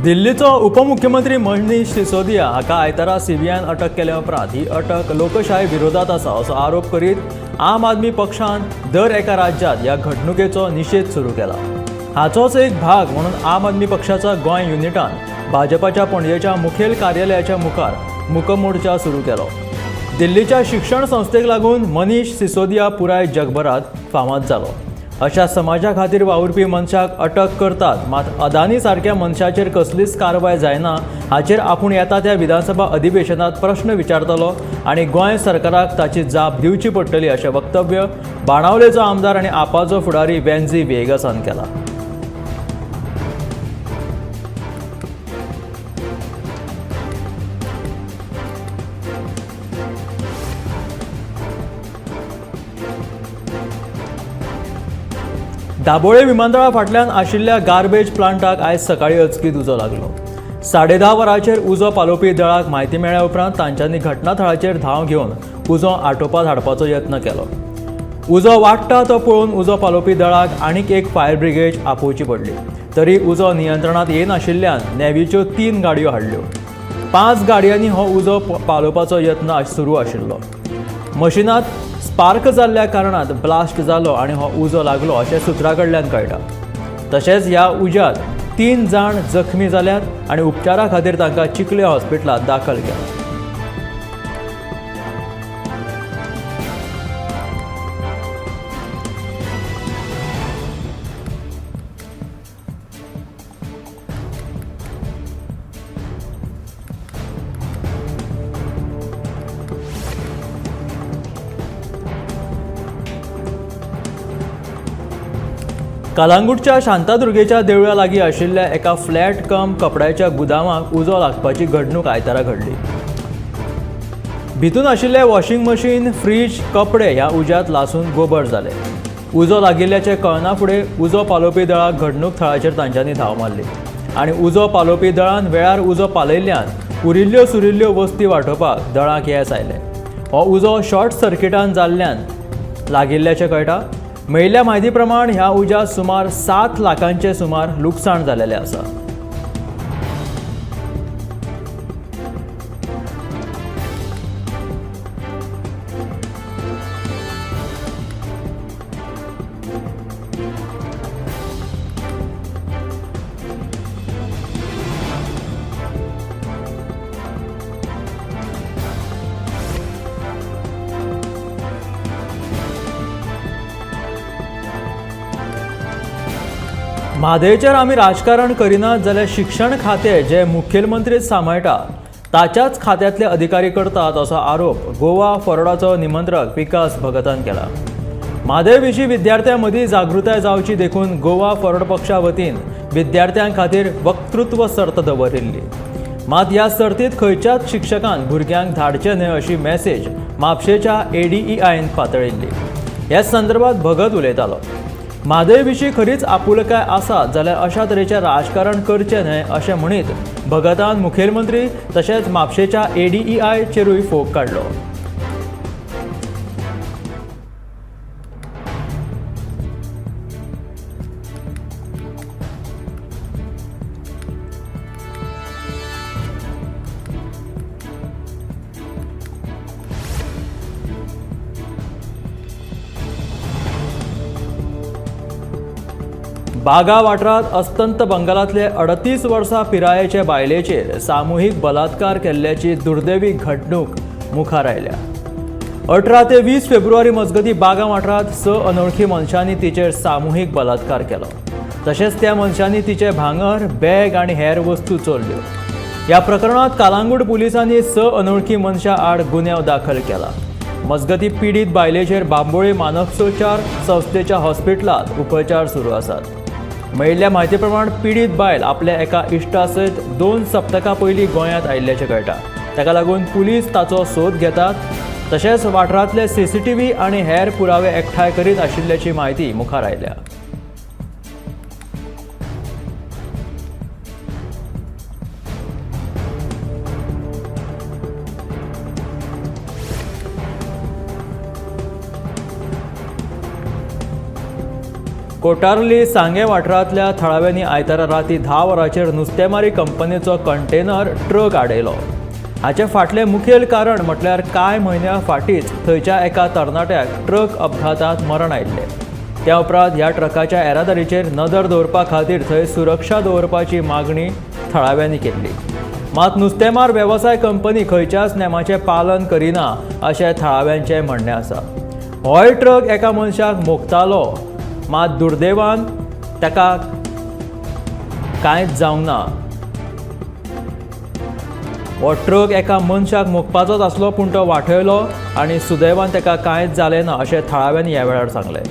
दिल्लीचो उपमुख्यमंत्री मनीष सिसोदिया हाका आयतारा सीबीआयन अटक केल्या उपरांत ही अटक लोकशाय विरोधात आसा असो आरोप करीत आम आदमी पक्षान दर एका राज्यात ह्या घडणुकेचो निशेध सुरू केला. हाचोच एक भाग म्हणून आम आदमी पक्षाचा गोंय युनिटान भाजपाच्या पणजेच्या मुखेल कार्यालयाच्या मुखार मुकमोर्चा सुरू केलो. दिल्लीच्या शिक्षण संस्थेक लागून मनीष सिसोदिया पुराय जगभरात फामाद जालो. अशा समाजा खातीर वावुरपी मनशाक अटक करतात, मात अदानी सारक्या मनशाचेर कसलीच कारवाय जायना हाचेर आपूण येता त्या विधानसभा अधिवेशनात प्रश्न विचारतलो आनी गोंय सरकाराक ताची जाप दिवची पडटली अशें वक्तव्य बाणावलेचो आमदार आनी आपाचो फुडारी वेन्झी व्हिएगासान केला. दाबोळे विमानतळा फाटल्यान आशिल्ल्या गार्बेज प्लांटाक आयज सकाळीं अचकीत उजो लागलो. 10:30 वरांचेर उजो पालोवपी दळाक म्हायती मेळ्ळ्या उपरांत तांच्यांनी घटनाथळाचेर धांव घेवन उजो आटोवपात हाडपाचो यत्न केलो. उजो वाडटा तो पळोवन उजो पालोवपी दळाक आनीक एक फायर ब्रिगेड आपोवची पडली. तरी उजो नियंत्रणांत येनाशिल्ल्यान नेव्हीच्यो 3 गाडयो हाडल्यो. 5 गाडयांनी हो उजो पालोवपाचो यत्न सुरू आशिल्लो. मशिनांत स्पार्क जाल्ल्या कारणान ब्लास्ट जालो आनी हो उजो लागलो अशें सुत्रा कडल्यान कळटा. तशेंच ह्या उज्यांत 3 जाण जखमी जाल्यात आनी उपचारा खातीर तांकां चिखले हॉस्पिटलांत दाखल केला. कलांगूटच्या शांतादुर्गेच्या देवळा लागीं आशिल्ल्या एका फ्लॅट कम कपड्याच्या गुदामाक उजो लागपाची घडणूक आयतारा घडली. भितून आशिल्ले वॉशिंग मशीन, फ्रीज, कपडे ह्या उज्यांत लासून गोबर जाले. उजो लागिल्ल्याचें कळना फुडें उजो पालोवपी दळाक घडणूक थळाचेर तांच्यांनी धांव मारली आनी उजो पालोवपी दळान वेळार उजो पालयल्ल्यान उरिल्ल्यो सुरिल्ल्यो वस्ती वांटोवपाक दळाक येस आयलें. हो उजो शॉर्ट सर्किटान जाल्ल्यान लागिल्ल्याचें कळटा. मेळिल्ल्या म्हायती प्रमाण ह्या उज्यांत सुमार 7 लाखांचे सुमार लुकसाण जालेलें आसा. म्हादयचेर आमी राजकारण करिनात जाल्यार शिक्षण खातें जे मुखेलमंत्री सांबाळटा ताच्याच खात्यांतले अधिकारी करतात असो आरोप गोवा फॉरवर्डाचो निमंत्रक विकास भगतान केला. म्हादय विशीं विद्यार्थ्यां मदीं जागृताय जावची देखून गोवा फॉरवर्ड पक्षा वतीन विद्यार्थ्यां खातीर वक्तृत्व सर्त दवरिल्ली. मात ह्या सर्तींत खंयच्याच शिक्षकान भुरग्यांक धाडचें न्हय अशी मॅसेज म्हापशेच्या ADEIन पातळिल्ली. ह्या संदर्भात भगत उलयतालो. म्हादय विशीं खरीच आपुलकाय आसा जाल्यार अशा तरेचें राजकारण करचें न्हय अशें म्हणीत भगतान मुखेलमंत्री तशेंच म्हापशेच्या ADEIचेरूय फोग काडलो. बागा वाठारांत अस्तंत बंगालांतले 38 वर्सां पिरायेचे बायलेचेर सामुहीक बलात्कार केल्ल्याची दुर्दैवी घडणूक मुखार आयल्या. 18 ते 20 फेब्रुवारी मजगतीं बागा वाठारांत 6 अनोळखी मनशांनी तिचेर सामुहीक बलात्कार केलो. तशेंच त्या मनशांनी तिचे भांगर, बॅग आनी हेर वस्तू चोरल्यो. ह्या प्रकरणांत कालांगूट पुलिसांनी 6 अनोळखी मनशां आड गुन्यांव दाखल केला. मजगतीं पिडीत बायलेचेर बांबोळे मानसोपचार संस्थेच्या हॉस्पिटलांत उपचार सुरू आसात. मेळिल्ल्या म्हायती प्रमाण पिडीत बायल आपल्या एका इश्टा सयत 2 सप्तकां पयलीं गोंयांत आयिल्ल्याचें कळटा. ताका लागून पुलीस ताचो सोद घेतात. तशेंच वाठारांतले CCTV आनी हेर पुरावे एकठांय करीत आशिल्ल्याची म्हायती मुखार आयल्या. कोटार्ली सांगें वाठारांतल्या थळाव्यांनी आयतारा राती 10 वरांचेर नुस्तेमारी कंपनीचो कंटेनर ट्रक आडयलो. हाचे फाटलें मुखेल कारण म्हटल्यार कांय म्हयन्यां फाटींच थंयच्या एका तरणाट्याक ट्रक अपघातांत मरण आयिल्लें. त्या उपरांत ह्या ट्रकाच्या येरादारीचेर नदर दवरपा खातीर थंय सुरक्षा दवरपाची मागणी थळाव्यांनी केल्ली. मात नुस्तेमार वेवसाय कंपनी खंयच्याच नेमाचें पालन करिना अशें थळाव्यांचें म्हणणें आसा. होय ट्रक एका मनशाक मोखतालो, मात दुर्दैवान ताका कांयच जावंक ना. हो ट्रक एका मनशाक मोखपाचोच आसलो, पूण तो वाटयलो आनी सुदैवान ताका कांयच जालें ना अशें थळाव्यांनी ह्या वेळार सांगलें.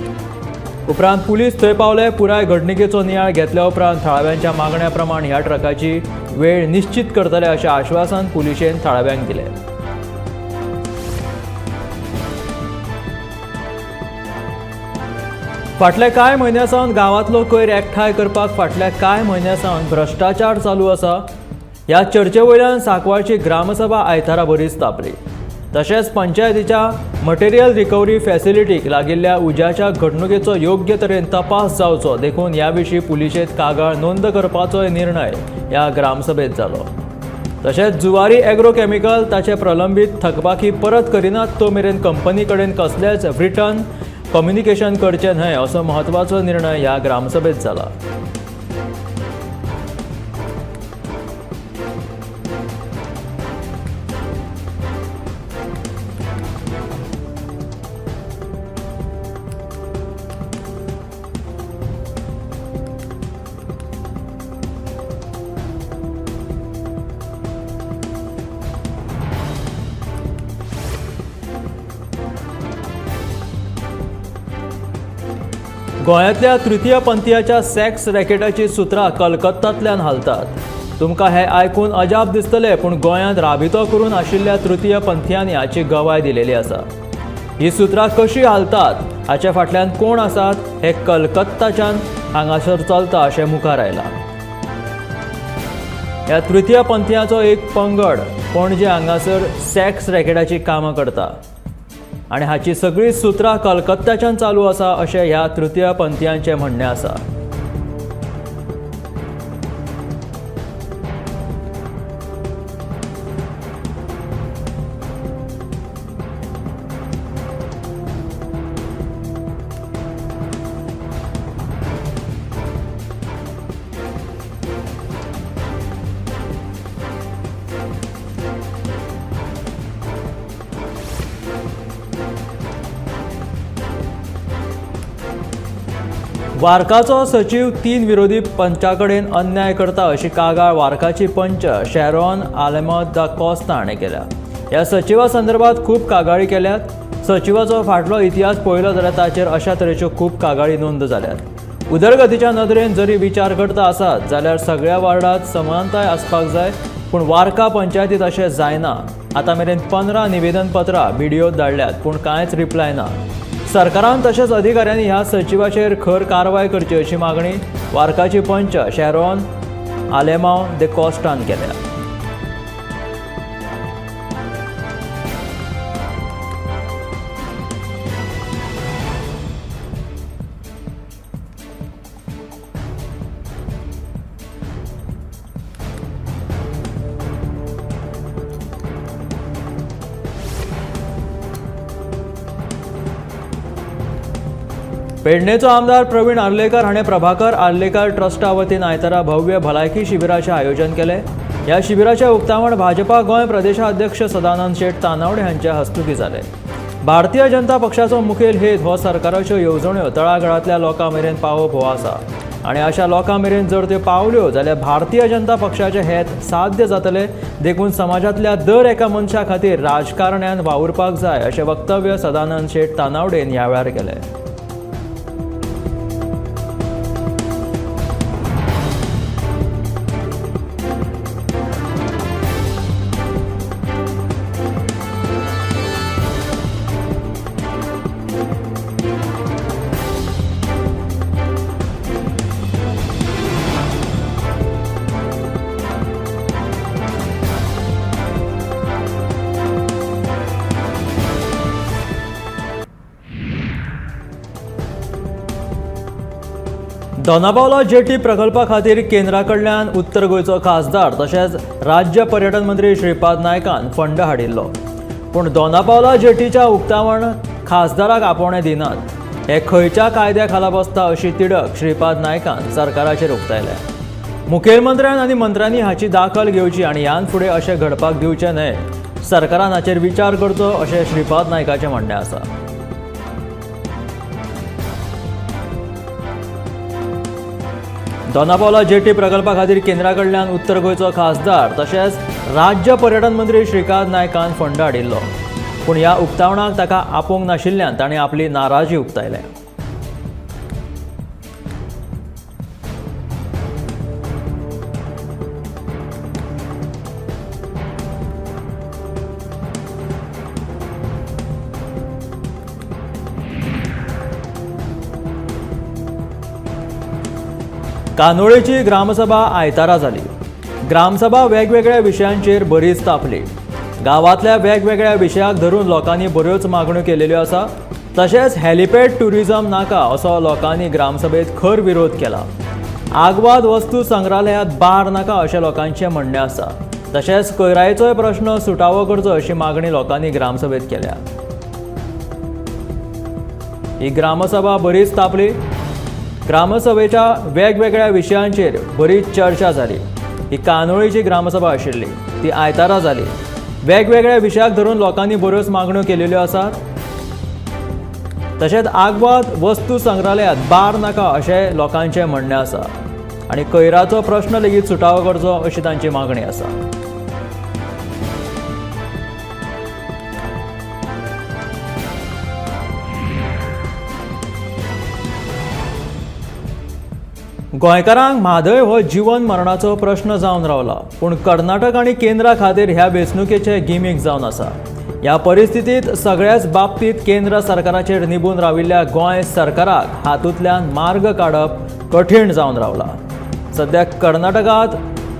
उपरांत पुलीस थंय पावले. पुराय घडणुकेचो नियाळ घेतल्या उपरांत थळाव्यांच्या मागण्या प्रमाण ह्या ट्रकाची वेळ निश्चित करतले अशें आश्वासन पुलिशेन थळाव्यांक दिलें. फाटल्या कांय म्हयन्यां सावन गांवांतलो कोयर एकठांय करपाक फाटल्या कांय म्हयन्यां सावन भ्रश्टाचार चालू आसा. ह्या चर्चे वयल्यान सांकवाळची ग्रामसभा आयतारा बरीच तापली. तशेंच पंचायतीच्या मटेरियल रिकव्हरी फॅसिलिटीक लागिल्ल्या उज्याच्या घडणुकेचो योग्य तरेन तपास जावचो देखून ह्या विशीं पुलिशेंत कागाळ नोंद करपाचोय निर्णय ह्या ग्रामसभेंत जालो. तशेंच जुवारी एग्रो केमिकल ताचे प्रलंबीत थकबाकी परत करिनात तो मेरेन कंपनी कडेन कसलेंच रिटर्न कम्युनिकेशन करचें न्हय असो म्हत्वाचो निर्णय ह्या ग्रामसभेंत जाला. गोंयांतल्या तृतीय पंथीयाच्या सेक्स रॅकेटाची सुत्रां कलकत्तांतल्यान हालतात. तुमकां हें आयकून अजाप दिसतलें, पूण गोंयांत राबितो करून आशिल्ल्या तृतीय पंथीयांनी हाची गवाय दिलेली आसा. ही सुत्रां कशीं हालतात, हाच्या फाटल्यान कोण आसात हें कलकत्ताच्यान हांगासर चलता अशें मुखार आयलां. ह्या तृतीय पंथीयांचो एक पंगड पणजे हांगासर सेक्स रॅकेटाची कामां करता आनी हाची सगळीं सुत्रां कलकत्ताच्यान चालू आसा अशें ह्या तृतीय पंथीयांचें म्हणणें आसा. वार्काचो सचीव 3 विरोधी पंचा कडेन अन्याय करता अशी कागाळ वार्काची पंच शॅरॉन आलेमद दा कॉस्ता हाणें केल्या. ह्या सचिवा संदर्भात खूब कागाळी केल्यात. सचिवाचो फाटलो इतिहास पळयलो जाल्यार ताचेर अशा तरेच्यो खूब कागाळी नोंद जाल्यात. उदरगतीच्या नदरेन जरी विचार करता आसात जाल्यार सगळ्या वार्डांत समानताय आसपाक जाय, पूण वार्का पंचायतीत अशें जायना. आतां मेरेन 15 निवेदनपत्रां बीडीओ धाडल्यात, पूण कांयच रिप्लाय ना. सरकारान तशेंच अधिकाऱ्यांनी ह्या सचिवाचेर खर कारवाय करची अशी मागणी वार्काची पंच शॅरॉन आलेमाव दे कॉस्टान केल्या. पेडणेचो आमदार प्रवीण आर्लेकर हाणें प्रभाकर आर्लेकर ट्रस्टा वतीन आयतारा भव्य भलायकी शिबिराचें आयोजन केलें. ह्या शिबिराचें उक्तावण भाजपा गोंय प्रदेशाध्यक्ष सदानंद शेट तानावडे हांच्या हस्तुकीं जालें. भारतीय जनता पक्षाचो मुखेल हेत हो सरकाराच्यो येवजण्यो तळागाळांतल्या लोकां मेरेन पावोवप हो आसा आनी अशा लोकां मेरेन जर त्यो पावल्यो जाल्यार भारतीय जनता पक्षाचे हेत साध्य जातले. देखून समाजांतल्या दर एका मनशा खातीर राजकारण्यान वावुरपाक जाय अशें वक्तव्य सदानंद शेट तानावडेन ह्या वेळार केलें. दोनापावला जेटी प्रकल्पा खातीर केंद्रा कडल्यान उत्तर गोंयचो खासदार तशेंच राज्य पर्यटन मंत्री श्रीपाद नायकान फंड हाडिल्लो, पूण दोनापावला जेटीच्या उक्तावण खासदाराक आपोवणें दिनात। हे खंयच्या कायद्या खाला बसता अशी तिडक श्रीपाद नायकान सरकाराचेर उक्तायल्या। मुखेलमंत्र्यान आनी मंत्र्यांनी हाची दाखल घेवची आनी ह्यान फुडें अशें घडपाक दिवचें न्हय, सरकारान हाचेर विचार करचो अशें श्रीपाद नायकाचें म्हणणें आसा। दोनापावला जेटी प्रकल्पा खातीर केंद्रा कडल्यान उत्तर गोंयचो खासदार तशेंच राज्य पर्यटन मंत्री श्रीकांत नायकान फंड हाडिल्लो, पूण ह्या उक्तावणाक ताका आपोवंक नाशिल्ल्यान ताणें आपली नाराजी उक्तायल्या। कानोळेची ग्रामसभा आयतारा जाली। ग्रामसभा वेगवेगळ्या विशयांचेर बरीच तापली। गांवांतल्या वेगवेगळ्या विशयाक धरून लोकांनी बऱ्योच मागण्यो केलेल्यो आसा। तशेंच हेलिपॅड ट्युरिझम नाका असो लोकांनी ग्रामसभेत खर विरोध केला। आगवाद वस्तू संग्रहालयांत बार नाका अशें लोकांचें म्हणणें आसा। तशेंच कोयराचोय प्रश्न सुटावो करचो अशी मागणी लोकांनी ग्रामसभेत केल्या। ही ग्रामसभा बरीच तापली। ग्रामसभेच्या वेगवेगळ्या विशयांचेर बरीच चर्चा जाली। ही कानोळीची ग्रामसभा आशिल्ली, ती आयतारा जाली। वेगवेगळ्या विशयाक धरून लोकांनी बऱ्योच मागण्यो केलेल्यो आसात। तशेंच आगवाद वस्तू संग्रहालयांत बार नाका अशें लोकांचें म्हणणें आसा आनी कोयराचो प्रश्न लेगीत सुटावो करचो अशी तांची मागणी आसा। गोंयकारांक म्हादय हो जीवन मरणाचो प्रश्न जावन रावला, पूण कर्नाटक आनी केंद्रा खातीर ह्या वेंचणुकेचें गिमीक जावन आसा। ह्या परिस्थितींत सगळ्याच बाबतींत केंद्र सरकाराचेर निबून राविल्ल्या गोंय सरकाराक हातूंतल्यान मार्ग काडप कठीण जावन रावला। सद्या कर्नाटकांत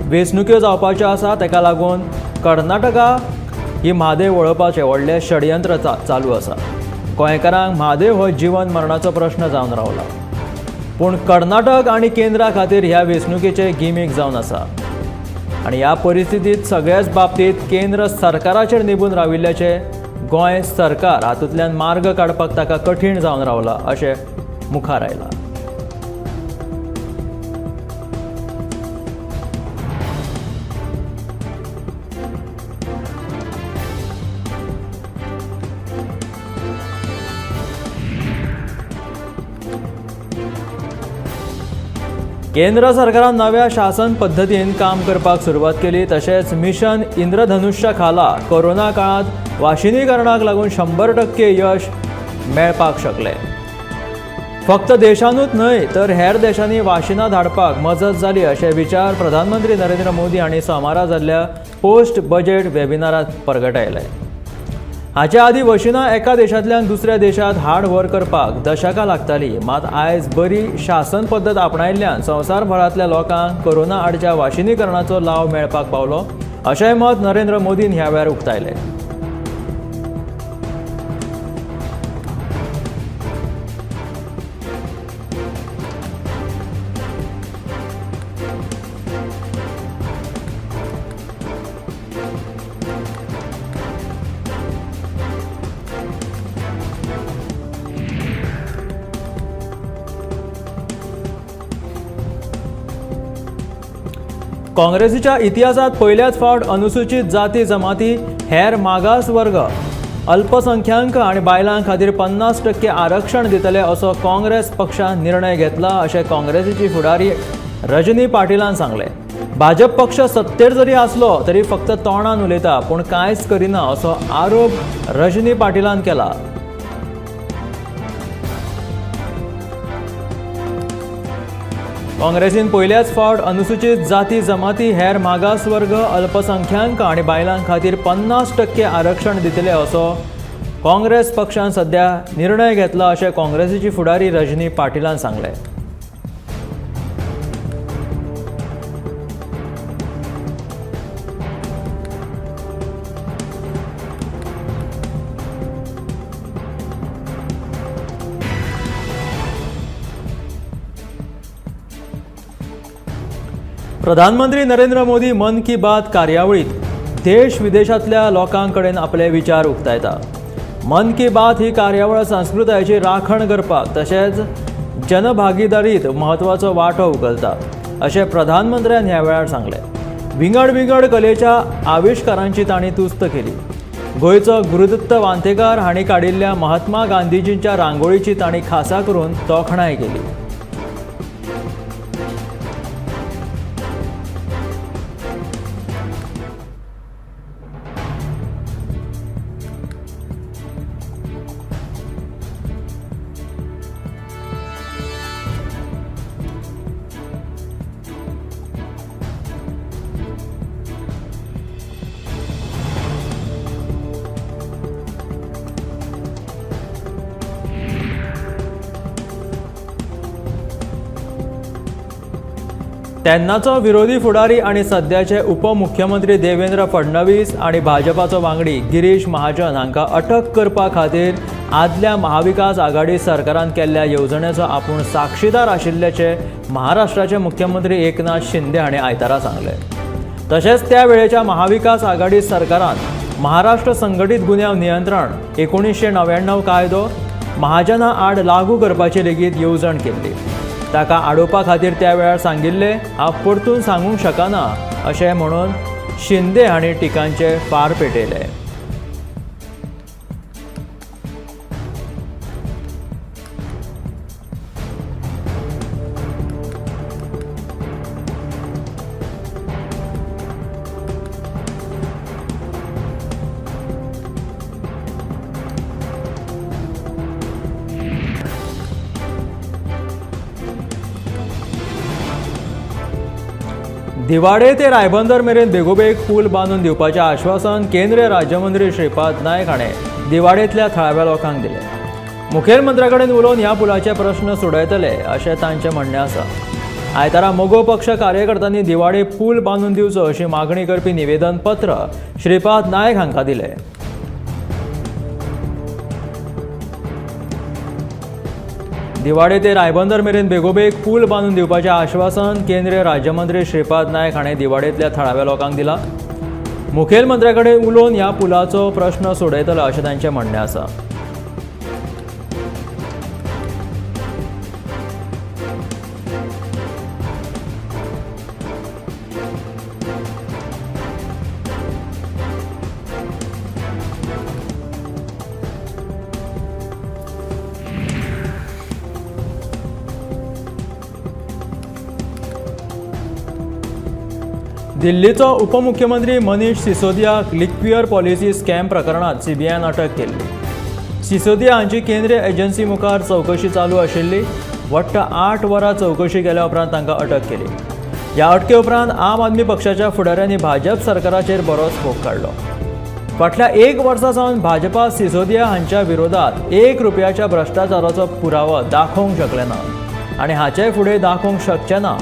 वेंचणुक्यो जावपाच्यो आसा, ताका लागून कर्नाटका ही म्हादय वळोवपाचें व्हडलें षडयंत्र चालू आसा। गोंयकारांक म्हादय हो जीवन मरणाचो प्रश्न जावन रावला, पूण कर्नाटक आनी केंद्रा खातीर ह्या वेंचणुकेचें गिमीक जावन आसा आनी ह्या परिस्थितींत सगळ्याच बाबतींत केंद्र सरकाराचेर निबून राविल्ल्याचें गोंय सरकार हातूंतल्यान मार्ग काडपाक ताका कठीण जावन रावला अशें मुखार आयलां। केंद्र सरकारान नव्या शासन पद्दतीन काम करपाक सुरवात केली। तशेंच मिशन इंद्रधनुष्या खाला कोरोना काळांत वाशिनीकरणाक लागून 100% यश मेळपाक शकलें। फक्त देशानूच न्हय तर हेर देशांनी वाशिनां धाडपाक मजत जाली अशे विचार प्रधानमंत्री नरेंद्र मोदी हांणी सोमारा जाल्ल्या पोस्ट बजेट वेबिनारांत परगटायले। हाचे आदीं वशिनां एका देशांतल्यान दुसऱ्या देशांत हाड व्हर करपाक दशकां लागताली, मात आयज बरी शासन पद्दत आपणायल्ल्यान संवसारभरांतल्या लोकांक कोरोना आडच्या वाशिनीकरणाचो लाव मेळपाक पावलो अशेंय मत नरेंद्र मोदीन ह्या वेळार उक्तायलें। काँग्रेसीच्या इतिहासात पयल्याच फावट अनुसूचित जाती जमाती हेर मागास वर्ग अल्पसंख्याक आनी बायलां खातीर 50% आरक्षण दितले असो काँग्रेस पक्षान निर्णय घेतला अशें काँग्रेसीची फुडारी रजनी पाटीलान सांगलें। भाजप पक्ष सत्तेर जरी आसलो तरी फक्त तोंडान उलयता पूण कांयच करिना असो आरोप रजनी पाटीलान केला। काँग्रेसीन पयल्याच फावट अनुसूचित जाती जमाती हेर मागास वर्ग अल्पसंख्याक आनी बायलां खातीर 50% आरक्षण दितले असो काँग्रेस पक्षान सध्या निर्णय घेतला अशें काँग्रेसीची फुडारी रजनी पाटीलान सांगलें। प्रधानमंत्री नरेंद्र मोदी मन की बात कार्यावळीत देश विदेशांतल्या लोकां कडेन आपले विचार उक्तायता. मन की बात ही कार्यावळ संस्कृतायेची राखण करपाक तशेंच जनभागीदारीत म्हत्वाचो वांटो उखलता अशें प्रधानमंत्र्यान ह्या वेळार सांगलें. विंगड विंगड कलेच्या आविश्कारांची तांणी तुस्त केली. गोंयचो गुरुदत्त वांतेकार हांणी काडिल्ल्या महात्मा गांधीजींच्या रांगोळीची तांणी खासा करून तोखणाय केली. तेन्नाचो विरोधी फुडारी आनी सद्याचे उपमुख्यमंत्री देवेंद्र फडणवीस आनी भाजपाचो वांगडी गिरीश महाजन हांकां अटक करपा खातीर आदल्या महाविकास आघाडी सरकारान केल्ल्या येवजणेचो आपूण साक्षीदार आशिल्ल्याचें महाराष्ट्राचे मुख्यमंत्री एकनाथ शिंदे हांणी आयतारा सांगलें. तशेंच त्या वेळेच्या महाविकास आघाडी सरकारान महाराष्ट्र संघटीत गुन्यांव नियंत्रण 1999 कायदो महाजना आड लागू करपाची लेगीत येवजण केल्ली. ताका आडोवपा खातीर त्या वेळार सांगिल्लें हांव परतून सांगूंक शकना अशें म्हणून शिंदे हांणी टिकांचे फार पेटयले. दिवाडे ते रायबंदर मेरेन बेगोबेग पूल बांदून दिवपाचें आश्वासन केंद्रीय राज्यमंत्री श्रीपाद नायक हाणें दिवाडेंतल्या थळाव्या लोकांक दिलें. मुखेलमंत्र्या कडेन उलोवन ह्या पुलाचे प्रश्न सोडयतले अशें तांचें म्हणणें आसा. आयतारा मगो पक्ष कार्यकर्त्यांनी दिवाडे पूल बांदून दिवचो अशी मागणी करपी निवेदन पत्र श्रीपाद नायक हांकां दिलें. दिवाडे ते रायबंदर मेरेन बेगोबेग पूल बांदून दिवपाचें आश्वासन केंद्रीय राज्यमंत्री श्रीपाद नायक हाणें दिवाडेंतल्या थळाव्या लोकांक दिलां. मुखेलमंत्र्या कडेन उलोवन ह्या पुलाचो प्रश्न सोडयतलो अशें तांचें म्हणणें आसा. दिल्लीचो उपमुख्यमंत्री मनीष सिसोदियाक लिक्वियर पॉलिसी स्कॅम प्रकरणात सीबीआयन अटक केल्ली. सिसोदिया हांची केंद्रीय एजन्सी मुखार चवकशी चालू आशिल्ली. वट्ट 8 वरां चवकशी केल्या उपरांत तांकां अटक केली. ह्या अटके उपरांत आम आदमी पक्षाच्या फुडाऱ्यांनी भाजप सरकाराचेर बरोच फोग काडलो. फाटल्या 1 वर्सा सावन भाजपा सिसोदिया हांच्या विरोधात 1 रुपयाच्या भ्रश्टाचाराचो पुरावो दाखोवंक शकले ना आनी हाचे फुडें दाखोवंक शकचे ना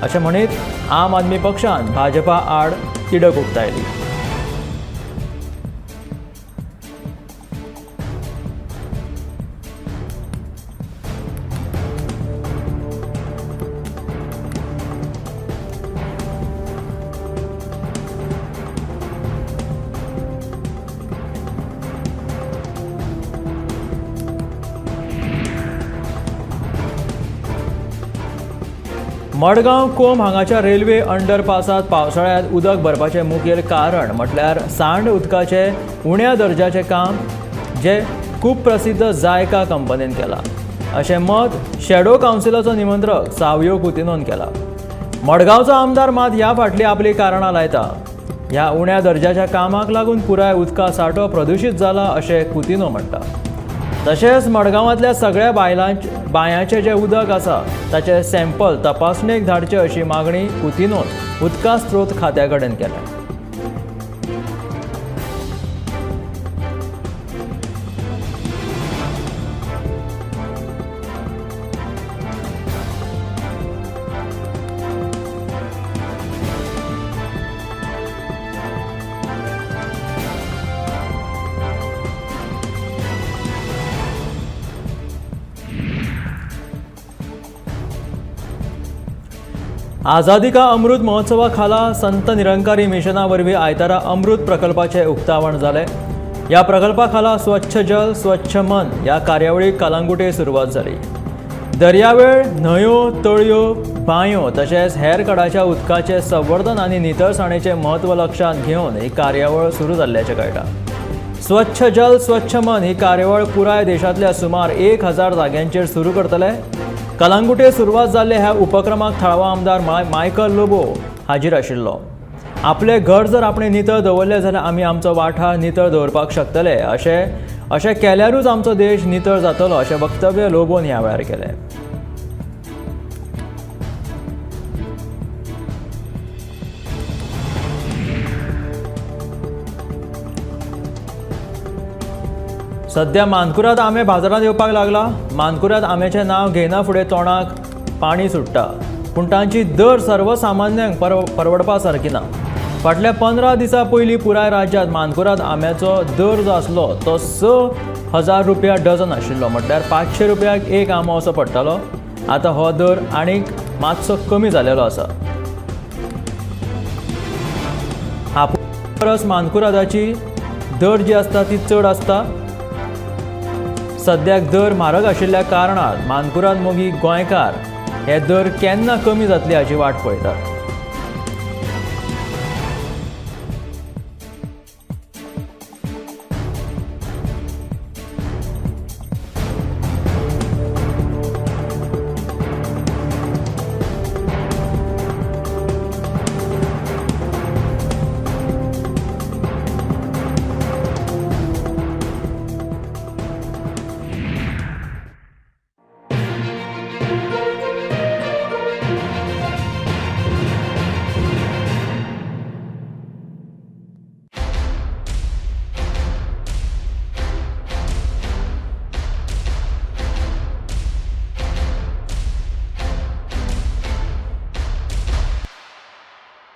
अशें म्हणीत आम आदमी पक्षान भाजपा आड तिडक उक्तायली. मडगांव कोम हांगाच्या रेल्वे अंडरपासांत पावसाळ्यांत उदक भरपाचें मुखेल कारण म्हटल्यार सांड उदकाचें उण्या दर्जाचें काम जें खूब प्रसिद्ध जायका कंपनीन केलां अशें मत शॅडो कावन्सिलाचो निमंत्रक सावयो कुतिनोन केला. मडगांवचो आमदार मात ह्या फाटलीं आपलीं कारणां लायता. ह्या उण्या दर्जाच्या कामाक लागून पुराय उदका सांठो प्रदुशीत जाला अशें कुतिनो म्हणटा. तशेंच मडगांवांतल्या सगळ्या बांयांचें जें उदक आसा ताचें सॅम्पल तपासणेक धाडचें अशी मागणी कुतिनोन उदका स्रोत खात्या कडेन केल्या. आझादी का अमृत महोत्सवा खाला संत निरंकारी मिशना वरवीं आयतारा अमृत प्रकल्पाचें उक्तावण जालें. ह्या प्रकल्पा खाला स्वच्छ जल स्वच्छ मन ह्या कार्यावळीक कलांगुटे सुरवात जाली. दर्यावेळ, न्हंयो, तळयो, बांयो तशेंच हेर कडाच्या उदकाचें संवर्धन आनी नितळसाणेचें म्हत्व लक्षांत घेवन ही कार्यावळ सुरू जाल्ल्याचें कळटा. स्वच्छ जल स्वच्छ मन ही कार्यावळ पुराय देशांतल्या सुमार 1000 जाग्यांचेर सुरू करतले. कलांगुटे सुरवात जाल्ल्या ह्या उपक्रमाक थळावो आमदार मायकल लोबो हाजीर आशिल्लो. आपलें घर जर आपणें नितळ दवरलें जाल्यार आमी आमचो वाठार नितळ दवरपाक शकतले, अशें केल्यारूच आमचो देश नितळ जातलो अशें वक्तव्य लोबोन ह्या वेळार केलें. सध्या मानकुराद आंबे बाजारांत येवपाक लागला. मानकुराद आंब्याचें नांव घेयना फुडें तोंडाक पाणी सुट्टा, पूण तांची दर सर्वसामान्यांक परवडपा सारकी ना. फाटल्या 15 दिसां पयलीं पुराय राज्यांत मानकुराद आंब्याचो दर जो आसलो तो 6000 रुपया डझन आशिल्लो, म्हटल्यार 500 रुपयाक एक आंबो असो पडटालो. आतां हो दर आनीक मातसो कमी जालेलो आसा. हापूस परस मानकुरादाची दर जी आसता ती चड आसता. सद्याक दर म्हारग आशिल्ल्या कारणान मानकुराद मोगी गोंयकार हे दर केन्ना कमी जातले हाची वाट पळयतात.